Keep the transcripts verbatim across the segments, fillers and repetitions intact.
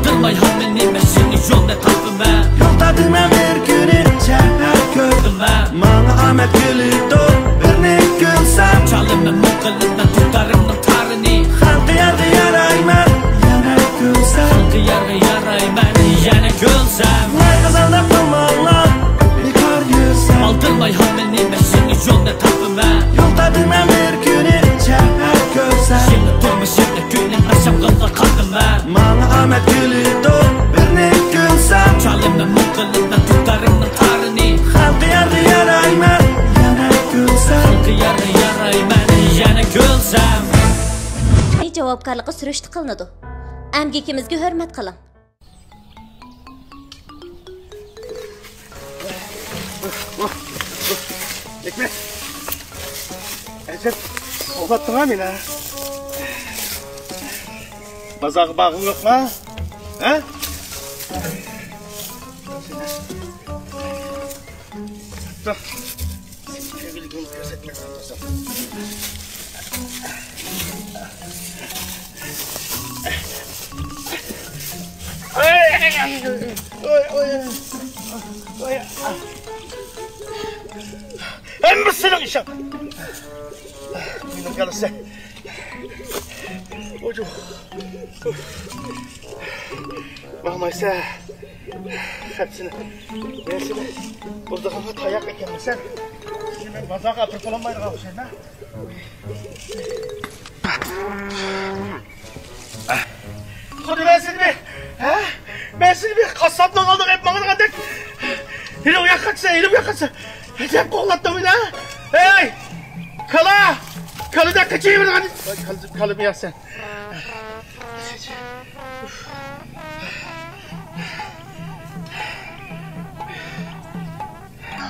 بىلمەي ھەممە نېمە سېنى يولدا تاپىمەن. يول تاپىمەن بىر كۈنى شەھەر كۆردۈم مەن. ماڭا ئامەت كۈلىدۇ بىرنى كۈلسەم. چالىمەن مۇقىلىمەن دۇتارىمنىڭ تارىنى. خەلققە يارغا يارايمەن يەنە كۈلسەم. خەلققە يارغا يارايمەن يەنە كۈلسەم. ۋاي قازاندا قىلماڭلار بىكار يۈرسەم. ئالدىرماي ھەممە نېمە سېنى يولدا تاپىمەن. يول تاپىمەن بىر كۈنى شەھەر كۆرسەم. سېنى تۇرمۇشۇمدا كۈنى ئاخشامغىلا قالدىمەن. ماڭا ئامەت كۈلىدۇ بىرنى كۈلسەم. چالىمەن مۇقىلىمەن دۇتارىمنىڭ تارىنى. خەلققە يارغا يارايمەن يەنە كۈلسەم. خەلققە يارغا يارايمەن يەنە كۈلسەم. جاۋابكارلىقى سۈرۈشتە قىلىنىدۇ. ئەمگىكىمىزگە ھۆرمەت قىلىڭ. ھېكمەت، ئەجەب قوغلاتتىڭ-ھە مېنى. بازارغا بارغۇم يوقما؟ ھە؟ ھەممىسىنىڭ ئىشى. مېنىڭ كالىسى. ماڭمايسەن. خەپسىنى. مەن سېنى بۇزدۇغانغا تاياق ئەكەلمىسەم، سېنى مەن بازارغا ئاپىرىپ بولالمايدىغان ئوخشايمەن. خۇددى مەن سېنى بىر، ھە؟ مەن سېنى بىر قاسساپنىڭ ئالدىغا ئېلىپ ماڭىدىغاندەك. ھېلى ئۇ ياققا قاچىسەن، ھېلى ئۇ ياققا قاچىسەن. ئەجەب قوغلاتتىڭ مېنى، ھە؟ ھەي! كالا! كالىدەك قېچىۋېرىدىغان. كالىمۇ يەرسەن.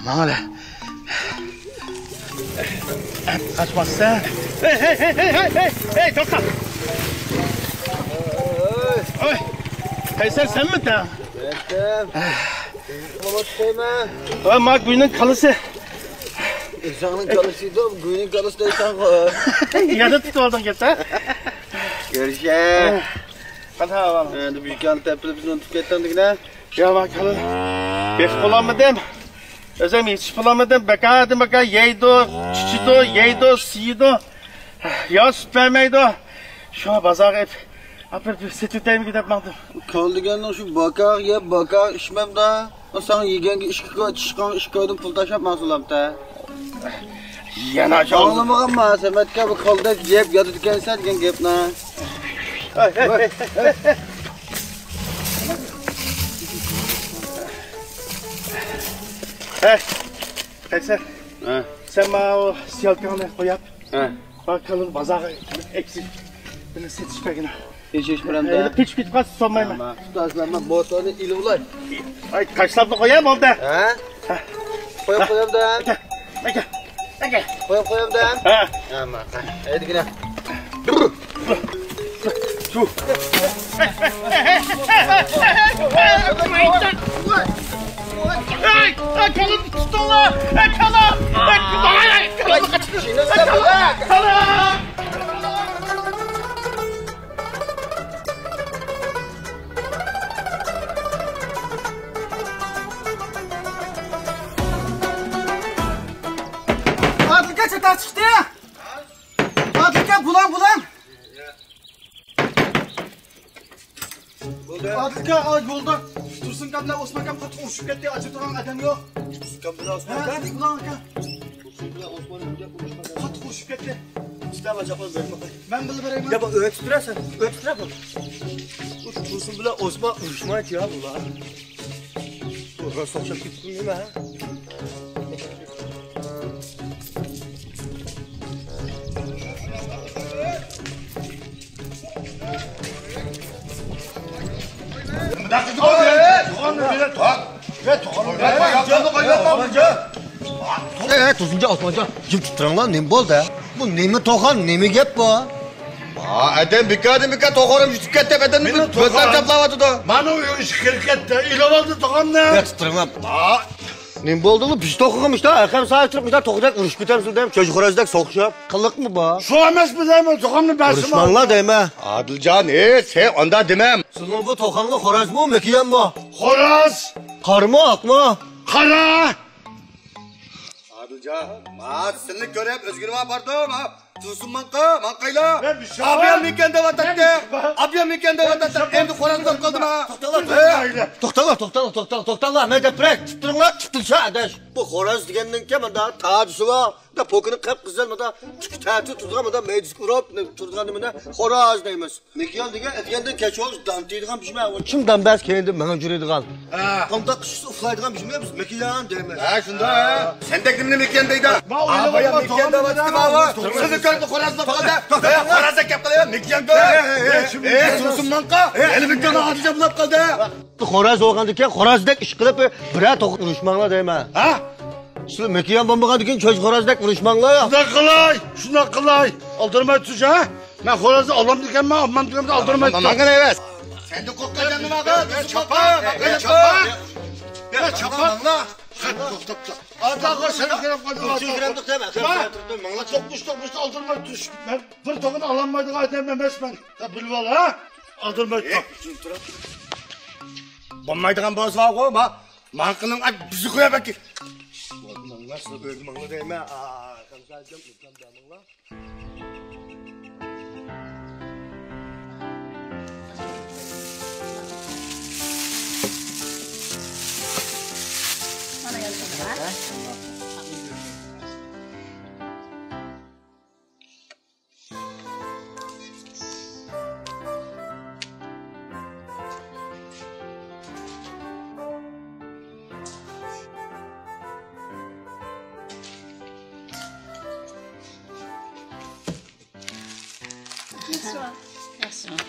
ماڭىلى. قاچماسسەن. ھەي، ھەي، ھەي، توختا. ھەي، سەن، سەنمىتەن؟ مەن. ھە، ما گۇينىڭ كالىسى. ئۆزۈڭنىڭ كالىسى ئىدى، گۇينىڭ كالىسى دەيسەنغۇ. يەنە تۇتۇۋالدىڭ گەپتە. كۆرۈشە. قانداق ئەھۋال؟ ئەمدى بىكارنى تېپىپ بىزنى ئۇنتۇپ كەتتىڭ دېگىنە. يا ما كالىنى بېقىپ بولالمىدىم. ئۆزۈم يېتىشىپ بولالمىدىم. بىكاردىن بىكار يەيدۇ، چىچىدۇ، يەيدۇ، سىيىدۇ. يا سۈت بەرمەيدۇ. شۇڭا بازارغا ئېپ-، ئاپىرىپ سېتىۋېتەيمىكىن دەپ ماڭدىم. كالا دېگەننىڭ شۇ باكاغا يەپ، باكاغا ئىچمەمدە. ساڭا يېگەنگە ئىككى كوي، چىشقانغا ئىككى كويدىن پۇل تاشلاپ ماڭسىلامتە. يەنە شۇ. ئاڭلىمىغانما سەمەتكە، بۇ كالىدەك يەپ ياتىدىكەنسەن دېگەن گەپنى. ھەي، ھەي، ھەي، ھەي. ھەي، قەيسەر. ھە. سەن ماۋۇ سيالكاڭنى قويۇپ. ھە. بار كالىنى بازارغا ئەكسى. بىرنى سېتىش بەرگىنە. تېشىش بىلەن. ئەمدى قېچىپ كېتىپ قالسا تۇتالمايمەن. ئەمما تۇتاسىلەرمۇ موتورنى ئېلىۋالاي. ئاي، تاشلاپلا قوياي بولدى. ھە؟ ھە. قويۇپ قويامدۇ؟ ئاكا، ئاكا، ئاكا. قويۇپ قويامدۇ؟ ھە. ئەمما، ھەيدىگىنە. شۇ. ئەي، ئەي، كالىنى تۇتۇڭلار! ئەي، كالا! ئەي، كالا! ئەي، كالا! ئادىلكە چاتاق چىقتى! ئادىلكە بۇلاڭ، بۇلاڭ! ئادىلكە، ئا، يولدا تۇرسۇنكام بىلەن ئوسمانكام قاتتىق ئۇرۇشۇپ كەتتى، ئاجرىتىدىغان ئادەم يوق. تۇرسۇنكام بىلەن ھە، ئوسمانكام؟ بۇلاڭ ئاكا. تۇرسۇن بىلەن ئوسمان نېمە گەپ ئۇرۇشقان؟ قاتتىق ئۇرۇشۇپ كەتتى. ئىشلەپ ئاچاقلار بەرمە. مەن بىللە بېرەيمەن. يا، بۇ ئۆتۈپ تۇرا سەن، ئۆتۈپ تۇرا بۇ. تۇرسۇن بىلەن ئوسمان ئۇرۇشمايدۇ يا بۇلار. بۇ راست ئوخشاپ كېتىپتۇ نېمە؟ ئەي، تۇرسۇنجان، ئوسمانجان، جىم تۇرۇڭلار، نېمە بولدى؟ بۇ نېمە توخان، نېمە گەپ بۇ؟ ئادەم بىكاردىن بىكار توخانىم يۈتۈپ كەتتى دەپ ئادەمنى بىر بۆتلەپ تاپلاۋاتىدۇ. مانا ئۆي ئىشى كىرىپ كەتتى، ئېلىۋالدى توخاننى. ئەي، تۇرۇڭلار. نېمە بولدىڭلار؟ بىز توقۇغان مۇشتا ئەقەم سايە تۇرۇپ مۇشتا توقۇدەك ئۇرۇشۇپ كېتەمسىلەر دەيمەن. چۆچ خوراز دەك سوقۇشۇپ. قىلىقمۇ بار؟ شۇ ئەمەسمۇ دەيمەن، زۇكامنى بەرسىمۇ؟ ئۇرۇشماڭلار دەيمەن. ئادىلجان، ئېي، سەن ئاندا دېمەم. سىلىنىڭ بۇ توقاڭلار خورازمۇ، مېكىيانمۇ؟ خوراز! قارىمۇ، ئاقمۇ؟ قارا! ئادىلجان، ما سىلنى كۆرۈپ ئۆزگىرىۋا باردىم، ھا. تۇرسۇن ماڭقا، ماڭقايلا. ئابىيام مىكەن دەۋاتاتتى. ئابىيام مىكەن دەۋاتاتتى. ئەمدى خورازلاپ قالدىم، ھا. توختاڭلار، توختاڭلار، توختاڭلار، توختاڭلار، توختاڭلار. مەن دەپ بېرەي، تۇتۇپ تۇرۇڭلار، تۇتۇپ تۇرسا، ئاداش. بۇ خوراز دېگەننىڭكى مانا تاجىسى بار. دا پوكىنى قىپقىزىل مانا تىكى تەتۈر تۇرىدىغان، مانا مەيدىسىگە ئۇرۇپ تۇرىدىغان نېمىنى خوراز دەيمىز. مېكىيان دېگەن ئەتىگەندىن كەچ بولغۇچە دان تېيىدىغان بىژمە. ئۇ چىم دان بەرسە كەينىدىن ماڭا يۈرىدىغان. ھە. قانداق ئىشسىز ئۇخلايدىغان بىژمە بىز مېكىيان دەيمىز. ھە، شۇنداق. ھە. سەندەك نېمىنى مېكىيان دەيدۇ؟ ما ئۇ ئا، بايا مېكىيان دەۋاتتىم، ئاۋۇ. سىزنى كۆردى، خورازلاپ قالدى. توختا، توختا. بايا خورازدەك گەپ قىلىۋاتىدۇ، مېكىيان. ھە، ھە، ھە، ھە، ھە، تۇرسۇن ماڭقا. ھە. ھېلى بىر دانە ئادىل جابلاپ قالدى. خوراز بولغاندىكىن، خوراز دەك ئىش قىلىپ، بىرەر توق ئۇرۇشماڭلار دەيمەن. ھە؟ سىلەر مېكىيان بولمىغاندىكىن، چۆچ خوراز دەك ئۇرۇشماڭلار. شۇنداق قىلاي، شۇنداق قىلاي. ئالدىرىماي تۇرسا، ھە؟ مەن خورازنى ئالامدىكەنمەن، ئالمامدىكەنمەن، ئالدىرىماي تۇر. ماڭا ئەمەس. سەندىن قورققان جانىم ئاغا، چاپان، چاپان. يا، چاپان. توختاپ تۇر. ئاتا، سەن كىرىپ قالدىڭ، توقمۇش، توقمۇش، ئالدىرىماي تۇر. مەن بىر توقىنى ئالالمايدىغان ئادەم ئەمەسمەن. سەن بىلىۋال، ھە؟ ئالدىرىماي تۇر. بولمايدىغان بولسا، ما ماڭقىنىڭ، ئاي، بىزنى قويۇپ ئەكەل. ماڭلا، سىلەر ئۆيگە ماڭلا دەيمەن. ئا، قانقاجام، ئۆكەم دەمەڭلار. مانا يازغان. ياخشىمۇ؟ ياخشىمۇ؟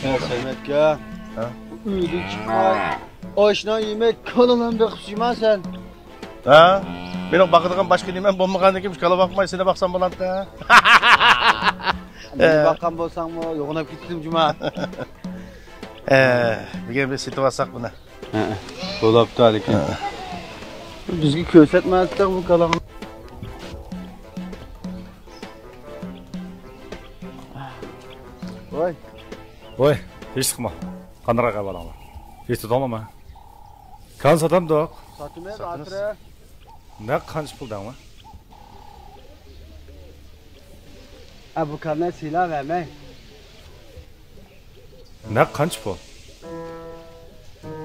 يا سەمەتكە، ھە؟ ئۆيدىن چىقماي، ئاشنا يېمەي، كالىلارنى بېقىپ يۈرمە سەن. ھە؟ مېنىڭ باقىدىغان باشقا نېمەم بولمىغاندىكىن، مۇشۇ كالا باقماي سېنى باقسام بولامتى؟ مېنى باققان بولساڭمۇ يوغىناپ كېتىتتىم جۇما. ئە، بۈگۈن بىز سېتىۋالساق بۇنى. ھە، بولاپتۇ لېكىن. ھە. بىزگە كۆرسەتمەستىڭ بۇ كالاڭنى. ۋاي. ۋاي، ھېچ قىلما. قانداق ئەھۋالىڭلار؟ ھېچ تۇتۇڭلارمۇ؟ كان ساتامدۇق؟ ساتىمىز، ساتىمىز. ئاترە. نەق قانچە پۇل دەڭلار؟ ئە، بۇ كاننى سىلا بەرمەي. نەق قانچە پۇل؟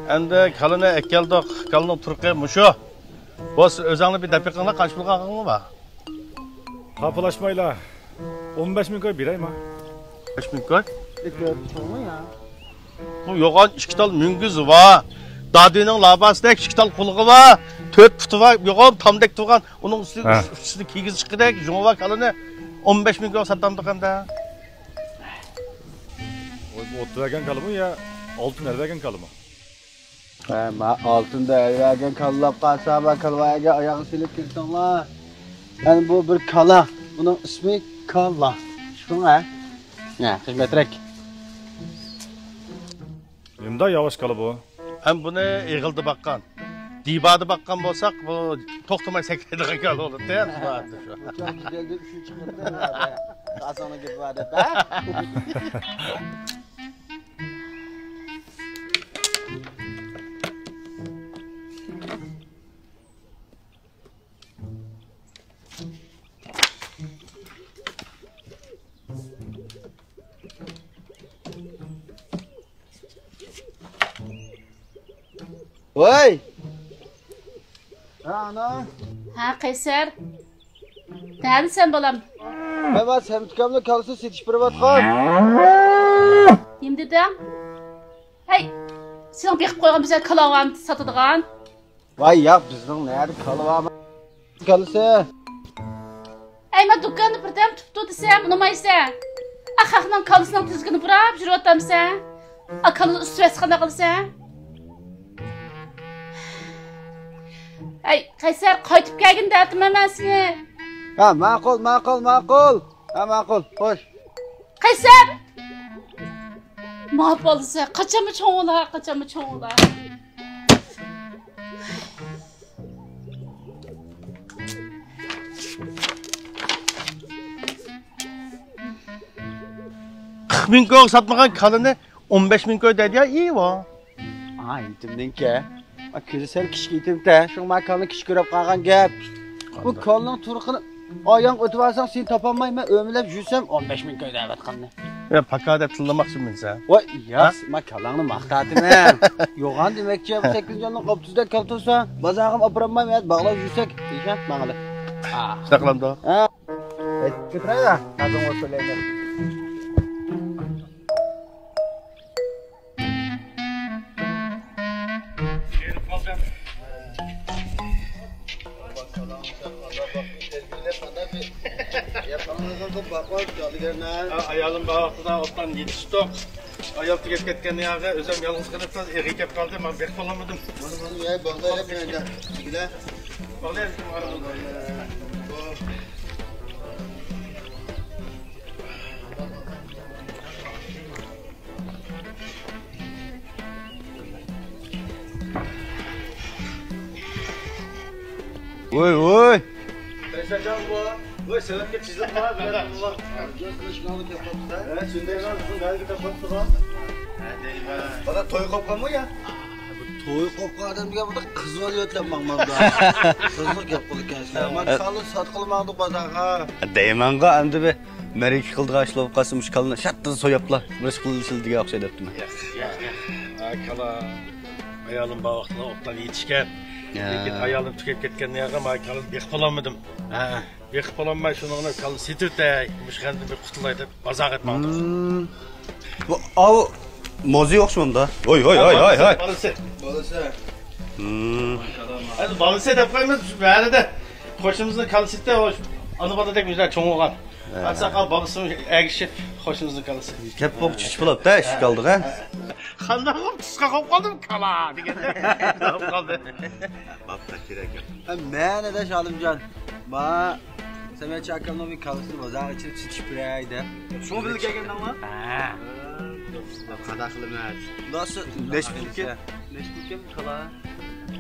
ئەمدى كالىنى ئەكەلدۇق، كالىنىڭ تۇرقى مۇشۇ. بولسا ئۆزۈڭلار بىر دەپ بېقىڭلار، قانچە پۇلغا ئالغىنىڭلار بار؟ خاپىلاشمايلا. ئون بەش مىڭ كوي بېرەيما؟ بەش مىڭ كوي؟ بۇ يوغان ئىككى تال مۈڭگۈزى بار. دادىنىڭ لاباسىدەك ئىككى تال قۇلىقى بار. تۆت پۇتى بار، يوغان تامدەك تۇرغان. ئۇنىڭ ئۈستى، ھە. ئۈستىدە كىگىز چىققىدەك جۇڭغا كالىنى ئون بەش مىڭ كويغا ساتامدۇق ئەمدى. ئوت بەرگەن كالىمۇ يا ئالتۇن ئەر بەرگەن كالىمۇ؟ ھە، ما ئالتۇندا ئەر بەرگەن كالىلاپ قالسا، ما كالۋايگە ئاياغ سېلىپ كىرسەڭلار. يەنى بۇ بىر كالا، بۇنىڭ ئىسمى كالا. چۈشتۈڭ ھە؟ ھە، خىزمەترەك. نېمىنداق ياۋاش كالا بۇ؟ ھەم بۇنى ئېغىلدا باققان. دىبادا باققان بولساق، بۇ توختىماي سەكرەيدىغان كالا بولاتتى. ئۇكام كېلدى، ئۈچىنچى قېتىم. ئاسانلا گېپى بار دەپ، ھە؟ ۋاي! ھە، ئانا. ھە، قەيسەر. نەدىسەن، بالام؟ مەن بار سەمەت ئاكامنىڭ كالىسىنى سېتىش بېرىۋاتقان. نېمە دېدىڭ؟ ھەي، سېنىڭ بېقىپ قويغان بىزە كالاڭ بارمىدى ساتىدىغان؟ ۋاي ياق، بىزنىڭ نەدە كالا بار؟ كالىسى. ئەي، مەن دۇكاندا بىردەم تۇپتۇ دېسەم، ئۇنىمايسەن. ئا، خەقنىڭ كالىسىنىڭ تىزىكىنى بۇراپ يۈرۈۋاتامسەن؟ ئا، كالىنى ئۈستۈرۈۋەتسە قانداق قىلىسەن؟ ئەي، قەيسەر، قايتىپ كەلگىن دەۋاتىمەن مەن سېنى. ھە، ماقۇل، ماقۇل، ماقۇل. ھە، ماقۇل، خوش. قەيسەر! ما بالىسى، قاچانمۇ چوڭ بولا، قاچانمۇ چوڭ بولا. قىرىق مىڭ كويغا ساتمىغان كالىنى ئون بەش مىڭ كوي دەيدۇ يا، ئىۋا. ئا، يېتىمنىڭكى. ما كۆزى سەل كىچىك يېتىمتە. شۇڭا ما كالىنى كىچىك كۆرۈپ قالغان گەپ. بۇ كالىنىڭ تۇرقىنى ئاياڭ ئۆتۈۋالساڭ سېنى تاپالمايمەن، ئۆمىلەپ يۈرسەم ئون بەش مىڭ كوي دەۋاتقاننى. يا، پاكا دەپ تىللىماقچىمىسەن؟ ۋاي، ياس، ھە؟ ما كالاڭنى ماقتاتىمەن. يوغان دېمەكچى، بۇ سەككىز مىليوننىڭ قاپتۇزدەك كالا تۇرسا، بازارغا ئاپىرالماي، ما يەردە باغلاپ يۈرسەك، ئىشەن ماڭىلى. ئا. شۇنداق قىلامدۇ؟ ھە. كۆتۈرەيلى، نازىڭ بولسا سۆزلەيمەن. ئايالىم بار ۋاقتىدا ئوتتان يېتىشتۇق. ئايال تۈگەپ كەتكەن ياغى، ئۆزۈم يالغۇز قېلىپ، ئېغىر كەپ قالدى، مەن بېقىپ بولالمىدىم. مانا، مانا، ياي، باغلايلى، مەندە. بىلە. باغلايلى. ۋوي، ۋوي. قەيسەرجان بۇ. ۋوي، سەنئەتكە تېزلىك بار، بىلەن بۇ. ھە، شۇندايلا بىزنىڭ نەگە كېتىپ قاپتۇ. ھە، دەيمەن. بالا توي قوپقانمۇ يا؟ توي قوپقان ئادەم دېگەن بۇنداق قىز بالا يۆتلەپ ماڭمامدا. قىزلار گەپ قىلىدىكەن شۇنداق. مانا كالىنى ساتقىلى ماڭدۇق بازارغا. دەيمەنغۇ ئەمدى بىر مەرىكە قىلىدىغان ئىش بولۇپ قالسا، مۇشۇ كالىنى شەتتىن سوياپلا، بىر ئىش قىلىشىلا دېگەن ئوخشايدۇ دەپتىمەن. ياق، ياق، ياق. ھە، كالا ئايالىم بار ۋاقتىدا ئوبدان يېتىشكەن. ھە. لېكىن ئايالىم تۈگەپ كەتكەندىن كېيىن مانا كالىنى بېقىپ بولالمىدىم. ھە. بېقىپ بولالماي شۇنىڭغا كالىنى سېتىۋېتەي. مۇشۇ كالىدىن بىر قۇتۇلاي دەپ بازارغا ماڭدىم. ھىم. بۇ، ئاۋۇ موزى يوق شۇ مۇندا. ھوي، ھوي، ھوي، ھوي، ھوي. بالىسى. بالىسى. ھىم. ئەمدى بالىسى دەپ قويىمىز، شۇ بەرىدە قوشنىمىزنىڭ كالىسى ئىدى، ئانا بالىدەك بىزلەر چوڭ بولغان. ھە. ئاقساقال بالىسىمۇ ئەگىشىپ قوشنىمىزنىڭ كالىسى. گەپ بوغچىچ بولۇپتۇ، ئىشىك ئالدىغا. قانداق بولۇپ تۇسقا قويۇپ قالدىم، كالا دېگەندە. قويۇپ قالدى. بابتا كېرەك يوق. ھە، مەن ئاداش ئالىمجان. ما سەمەتچى ئاكامنىڭ بىر كالىسىنى بازارغا ئېچىرىپ سېتىش بېرەي دەپ. شۇڭا بىللە كەلگەندىڭلار؟ ھە. قانداق قىلىمەن؟ نەچچە پۇلكەن؟ نەچچە پۇلكەن كالا؟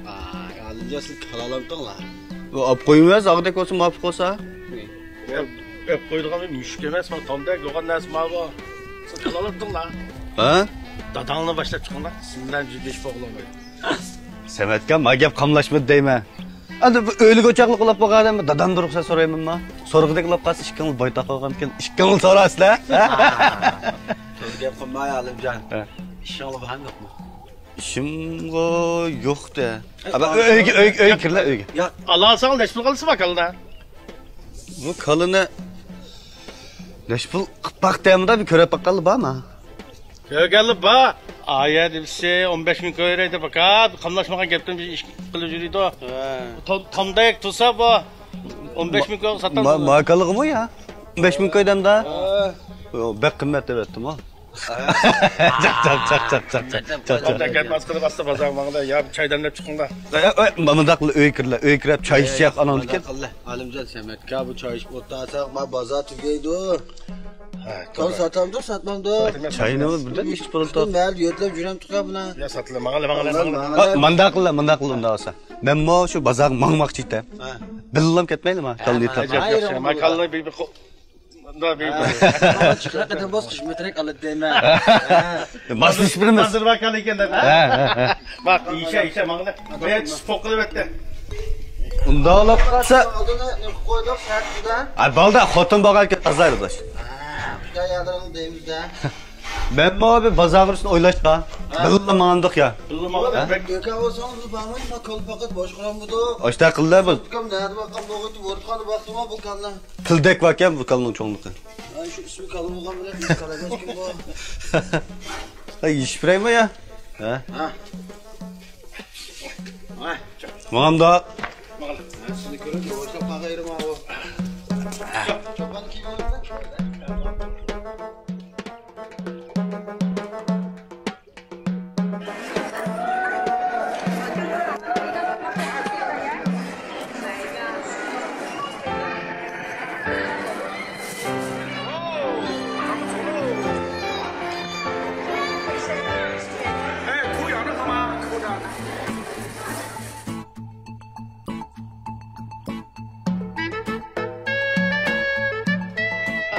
ئاي، ئالىمجان، سىز كالالامتىڭلار؟ ئاپ قويۇڭ، ساغدەك بولسا، مۇۋاپىق بولسا. ئۆپ، ئۆپ قويىدىغان بىر مۈشۈك ئەمەس، ما تامدەك يوغان نەرسە ما بۇ. سىز كالالامتىڭلار؟ ھە؟ داداڭنى باشلاپ چىقىڭلار، سىز بىلەن جىددىي ئىش بولغىلى. سەمەتكا، ما گەپ قاملاشمىدى دەيمەن. ئەمدى بۇ ئۆيلۈك ئوچاقلىق بولاپ قالغان ئادەم دادامدىن رۇخسەت سورايمەنما؟ سورىغۇدەك بولاپ قالسا، ئىككىڭلار بايتاق بولغانكەن، ئىككىڭلار سورارسىلەر. تولا گەپ قىلماي، ئالىمجان. ھە. ئىشىڭلار بارمۇ يوقمۇ؟ ئىشىمغۇ يوق-دە. ئەي، ئەبە، ئۆيگە، ئۆيگە، ئۆيگە كىرلە، ئۆيگە. ياق. ئالالساڭ نەچچە پۇل قالسا بار كالىدا؟ بۇ كالىنى نەچچە پۇل قىلىپ باقتى ئەمدى، بىر كۆرۈپ باققانلا بارما؟ كۆرگەنلا بار. ئايە دېمىسى، ئون بەش مىڭ كوي دەيدۇ، پەقەت قاملاشمىغان گەپتىن بىر ئىش قىلىپ يۈرىدۇ. ھە. تام-، تامدەك تۇرسا بۇ، ئون بەش مىڭ كويغا ساتامدۇ. ما-، ما كالىغىمۇ يا؟ ئون بەش مىڭ كوي دەمدە؟ ھە. يو، بەك قىممەت دەۋەتتىمۇ. جاق، جاق، جاق. ئاپتاكەت ماس قىلىپ ئاستا بازار ماڭىدا، يا چاي دەملەپ چىقىڭدا. ئە، ئە، ئە، مۇنداق قىل، ئۆيگە كىرلە، ئۆيگە كىرىپ چاي ئىچىشەك ئاناڭدىكى. مۇنداق قىللە، ئالىمجان سەمەتكە بۇ چاي ئىچىپ ئولتۇرساق، ما بازار تۈگەيدۇ. كالا ساتامدۇ، ساتمامدۇ؟ چاينى بىردىن ئىچىپ بولدۇق. مەن يۆتلەپ يۈرەمدۇق يا بۇنى. يا ساتىلە، ماڭىلى، ماڭىلى، ماڭىلى. ھە، مانداق قىللا، مانداق قىللا ئۇنداق بولسا. مەنمۇ شۇ بازارغا ماڭماقچى ئىدىم. ھە. بىللىم كەتمەيلىما؟ ھە، كالىنى يۆتلەپ. ھە، ھە، ماقالىنى بىر، بىر قو-، مۇنداق بىر، ھە. چىقىرىق قېتىم بولسا خىزمەترەك ئالىدۇ دەيمەن. ھە. ماسلىشىپ بېرىمىز. ھازىر ۋاكال ئىكەن دەپ، ھە؟ ھە، ھە، ھە. باق، ئىشە، ئىشە، ماڭىلى. بۇ يەر چۈش پوق قىلىۋەتتى. ئۇنداقلاپ قىلسا. ئالدىن نېمە قويدۇق، سەت بىلەن. ھە، بالدا خوتۇن بولغان ئىكەن، تازىلايدۇ باش. ھە، خۇداي ياردىمىڭ دەيمىز-دە. مەنمۇ بىر بازارغا بېرىشنى ئويلاشقا. ھە. بىللە ماڭدۇق يا. بىللە ماڭدۇق. ھە؟ بەك ئۆكە بولسىڭىز، بىز بارمايمىز، ما كالپاقەت باشقۇرامدۇ؟ ئاشتا قىللا بۇ. كالپاقەت نەدە باققان بولغىتى، ۋورتقاندا باقتىما بۇ كالنى؟ پىلدەك باركەن بۇ كالنىڭ چوڭلۇقى. ھە، شۇ ئىسمى كالا بولغان بىلەن بىز كالا ئەمەسكەن بۇ. ھە، يېشىپ بېرەيمۇ يا؟ ھە؟ ھە. ھە. ماڭامدۇق. ماڭىلى. ھە، سىزنى كۆرۈپ ياۋاشلاپ قالغان يېرىم ئاۋۇ. ھە. چاپان كىيىۋالىڭ.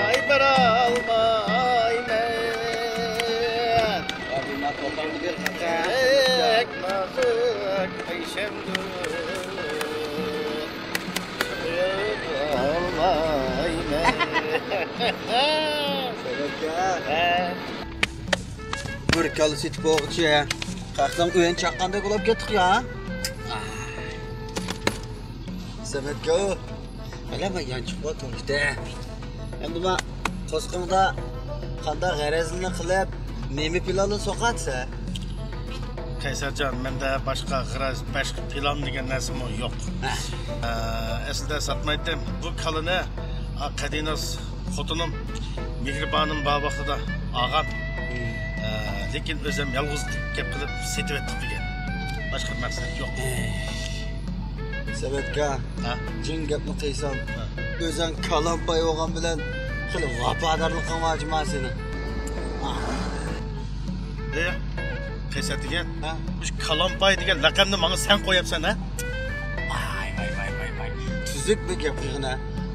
ئاي، بارالمايمەن. بەك نازۇك ئەيشەمدۇ. بارالمايمەن. سەمەتكە. ھە. بىر كالا سېتىپ بولغۇچە، خەقنىڭ ئۆيىنى چاققاندەك بولۇپ كەتتۇق يا. سەمەتكە. ئەلە، مەن يانچۇق بار تونۇشتا. ئەمدى ما قورسىقىڭدا قانداق غەرەزلىنى قىلىپ، نېمە پىلاننى سوقاتسەن؟ قەيسەرجان، مەندە باشقا غەرەز، باشقا پىلان دېگەن نەرسىمۇ يوق. ھە. ئە، ئەسلىدە ساتمايتتىم. بۇ كالىنى، ئا، قەدىناس خوتۇنۇم مېھرىبانىم بار ۋاقتىدا ئالغان. ھە، لېكىن ئۆزۈم يالغۇز گەپ قىلىپ سېتىۋەتتىم دېگەن. باشقا مەقسەت يوق. سەمەتكا، ھە؟ جىڭ گەپنى قىلسام، ھە. ئۆزۈڭ كالامپاي بولغان بىلەن خېلى ۋاپادارلىقىڭ بار جۇما سېنىڭ. ئى، قەيسەر دېگەن، ھە؟ مۇشۇ كالامپاي دېگەن لەقەمنى ماڭا سەن قويۇپسەن، ھە؟ ۋاي، ۋاي، ۋاي، ۋاي، ۋاي. تۈزۈك بىر گەپ قىلغىنا.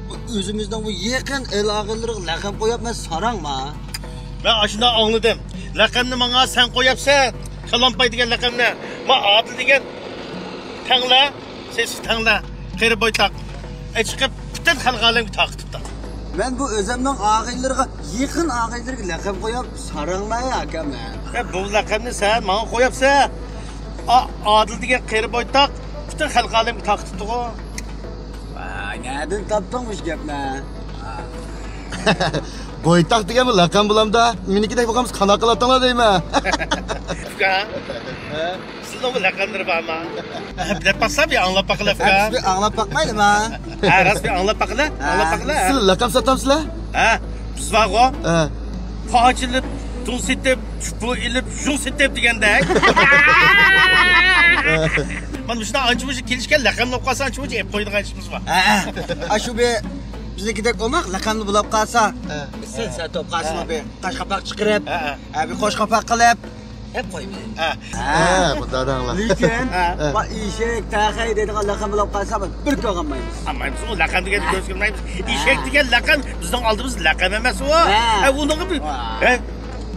بۇ ئۆزىمىزنىڭ بۇ يېقىن ئەل-ئاغىنىلىرىغا لەقەم قويۇپ، مەن ساراڭما؟ مەن ئاشۇنداق ئاڭلىدىم. لەقەمنى ماڭا سەن قويۇپسەن. كالامپاي دېگەن لەقەمنى. ما ئادىل دېگەن تەڭلە، سېسىق تەڭلە، قېرى بويتاق. ئەچىقىپ پۈتۈن خەلق ئالەمگە تارقىتىپتۇ. مەن بۇ ئۆزۈمنىڭ ئاغىنىلىرىغا يېقىن ئاغىنىلىرىگە لەقەم قويۇپ، ساراڭلاي ئاكام مەن. يا، بۇ لەقەمنى سەن ماڭا قويۇپسەن. ئا-، ئادىل دېگەن قېرى بويتاق پۈتۈن خەلق ئالەمگە تارقىتىپتىغۇ. ۋاي، نەدىن تاپتىڭ مۇشۇ گەپنى؟ بويتاق دېگەنمۇ لەقەم بولامدا؟ مېنىڭكىدەك بولغانمىسا قانداق قىلاتتىڭلار دەيمەن. ئۇكا. سىلىنىڭمۇ لەقەملىرى بارما؟ دەپ باقسا بىر ئاڭلاپ باقىلى، ئۇكا. بىز بىر ئاڭلاپ باقمايلىما؟ ھە، راست بىر ئاڭلاپ باقىلى، ئاڭلاپ باقىلى. سىلەر لەقەم ساتامسىلەر؟ ھە، بىز بارغۇ. ھە. پاچىلىپ، دۇڭ سېتىپ، چۈپۇ ئېلىپ، ژۇڭ سېتىپ دېگەندەك. مانا مۇشۇنداق ئانچە-مۇنچە كېلىشكەن لەقەم بولۇپ قالسا، ئانچە-مۇنچە ئېلىپ قويىدىغان ئىشىمىز بار. ھە، ھە. ئاشۇ بىر بىزنىڭكىدەك بولماق، لەقەمنى بۇلاپ قالسا. ھە. سەن، سەن توپ قالسىمۇ بىر قاش قاپاق چىقىرىپ، ھە، ھە. ھە، بىر قوش قاپاق قىلىپ. دەپ قويمىدى. ھە. ھە، بۇنداق دەڭلار. لېكىن، ھە. ما ئېشەك، تەخەي دەيدىغان لەقەم بولۇپ قالسا، بىز بىر كۆرۈنمەيمىز. ئالمايمىز، ئۇ لەقەم دېگەننى ھە. كۆرسىتمەيمىز. ھە. ئېشەك دېگەن لەقەم بىزنىڭ ئالدىمىزدا لەقەم ئەمەس ئۇ. ھە. ھە، ئۇنىڭغا بىر، ھە.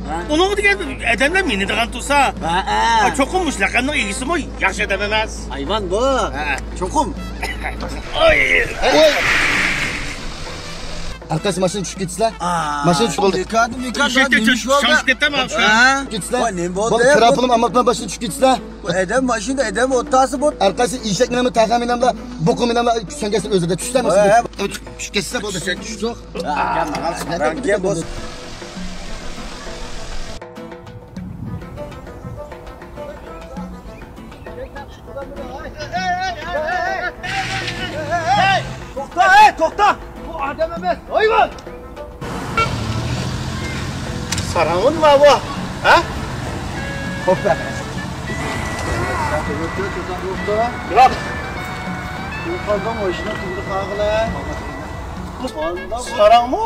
ھە. ئۇنىڭغا دېگەن ئادەملەر مىنىدىغان تۇرسا. ھە، ھە. ھە، چوقۇم مۇشۇ لەقەمنىڭ ئىگىسىمۇ ياخشى ئادەم ئەمەس. ھايۋان بۇ. ھە. چوقۇم. ئاي. ئاي. ئارقىسى ماشىنا چۈشۈپ كېتىسىلەر. ئا، ماشىنا چۈشۈپ بولدى. بىكاردىن، بىكاردىن ئېشەككە نېمە چۆ-، ئىش بولدى؟ چۆكۈپ كېتەمەن، ھە؟ چۈشۈپ كېتىسىلەر. ۋاي، نېمە بولدى؟ بولدى، كىرا پۇلۇم ئالماپتىمەن، ماشىنا چۈشۈپ كېتىسىلەر. بۇ ئادەم ماشىنا، ئادەم ئوتتاسى بۇ. ئارقىسى ئېشەك مېنىڭ تەخەي مېنىڭ بۇقۇم مېنىڭ چۈشەنگەنسىز ئۆزىدە چۈشسەڭ ۋاي، بولدى. ھە. چۈشۈپ كېتىسىلەر، بولدى. چۈشۈپ كېتىسىلەر، بولدى. ھە، كەل، ماڭا ساراڭ كەل، بولدى. توختا، ھەي، توختا! بۇ ئادەم ئەمەس، ھايۋان! ساراڭمۇ نېمە بۇ؟ ھە؟ توختا. ياق. يوقالدىڭ، ماشىنا تۈگىدى قاغىلە. ساراڭمۇ؟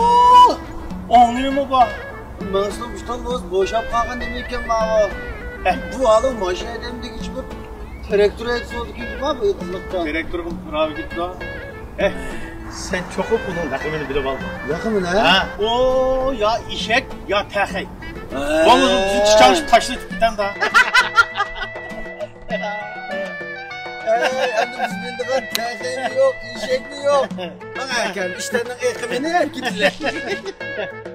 ئوڭنىمۇ بار. مېڭىسىنىڭ ئۇچتان بولسا بوشاپ قالغان نېمىكەن ماۋۇ؟ بۇ ھالى ماشىنا ھەيدەمدىكىچە بىر تىراكتور ھەيدىسى بولىدىكەن بۇ قىزلىقتا. تىراكتورغا راۋا كېتىدۇ. ئەي، سەن چوقۇم ئۇنىڭ لەقىمىنى بىلىپ ئالدىڭ. لەقىمىنى؟ ھە؟ ئۇ يا ئېشەك يا تەخەي. بولمىسا بىزنى چىچاڭشىپ تاشلىتىپ كېتەمدا. ئەي، ئەمدى بىز مىنىدىغان تەخەيمۇ يوق، ئېشەكمۇ يوق. ماڭا ئەكەل، ئىشلارنىڭ ئېقىمىنى ئەپ كېتىلەر.